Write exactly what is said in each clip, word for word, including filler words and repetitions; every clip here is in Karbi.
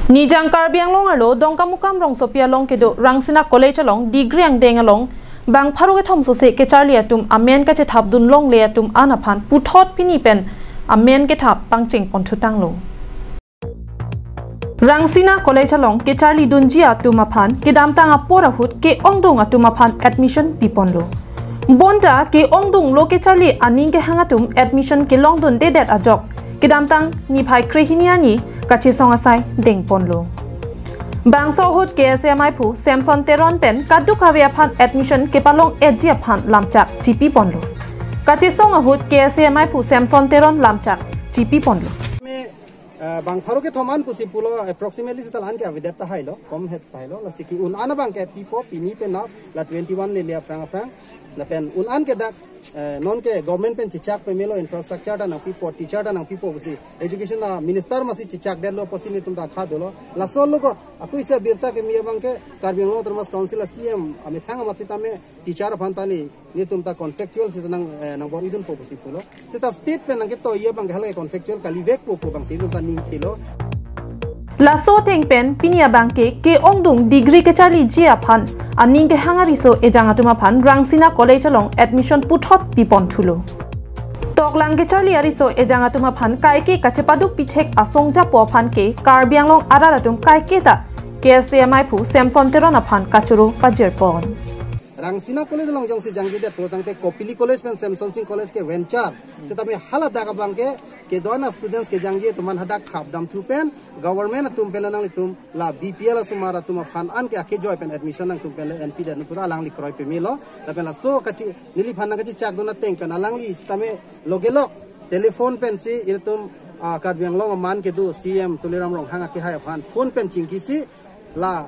Nijang Karbi Anglong arlo Dongkamukam rongsopi along kedo Rangsina College along degree angdeng along bang pharo kethom sose kecharli atum amen kachethapdun longle atum an aphan puthot pini pen amen kethap pangcheng ponthutanglo. Rangsina College along kecharlidunji atum aphan kedamtang apor ahut ke-ongdung atum aphan admission piponlo. Bonta ke-ongdung lo kecharli aning kehang atum admission kelongdundedet ajok kedamtang niphai krehini arni kachesong asai dengponlo. Bangso ahut K S A M I phu Samson Teron pen kadokave aphan admission kepalong-etji aphan lamchak chipiponlo. Kachesong ahut K S A M I phu Samson Teron lamchak chipiponlo. Me, eh, bang pharo kethom an pusi pulo, approximately seta la-an ke avedet tahailo, komhet tahailo, lasi ke-un an abang ke pipo, pini pen na la twenty-one lele aphrang aphrang, lapen un an ke dak, eh, non ke government pen chechak pemelo, infrastructure ta nangpipo, teacher ta nangpipo pusi, education a minister masi chechakdetlo pusi netum ta khadolo. Laso logot, ako isi abirta keme abang ke Karbi Anglong Autonomous Council a C M amethang amat sitame teacher aphan ta ne netum ta contractual seta nang, eh, nangbor-idunpo pusi pulo. Seta state pen nangketoiji abang ke hala contractual kalivekpo pu abangsi netum ta ning thilo. Laso ateng pen pini abang ke ke-ongdung degree kecharliji aphan aning kehang ariso ejang atum aphan Rangsina College along admission puthot piponthulo. Toklang kecharli ariso ejang atum aphan kaike kachepaduk pithek asong japo aphan ke Karbi Anglong arat atum kaike ta K S A M I phu Samson Teron aphan kachoro pajirpon. Rangsina College along jongsi jangjedet pulotangte Kopili College pen Samson Sing College ke venture. Sitame hala dak abang ke kedo-an a students kejangje atum an hadak khapdamthu pen government atum pen nanglitum la B P L asomar atum aphan an ke akejoi pen admission nangtum pen le enpidet pura alangli kroi pemelo. Lapen laso kachi neliphan nangkachechakdun ateng pen alangli sitame logelok telephone pensi ilitum, ah, Karbi Anglong aman kedo C M Tuliram Ronghang akehai aphan phone pen chingkisi la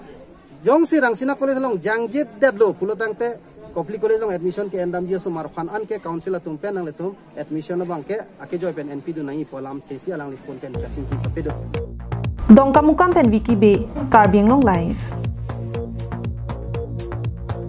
jongsi Rangsina College along jangjedetlo pulotangte Kopili College along admission ke-endamji asomar aphan an ke council atum pen nanglitum admission abang ke akejoi pen enpidun nangji pu alamthesi alangli phone pen kachingki kapedo. Dongkamukam pen Vicky Bey, Karbi Anglong Live.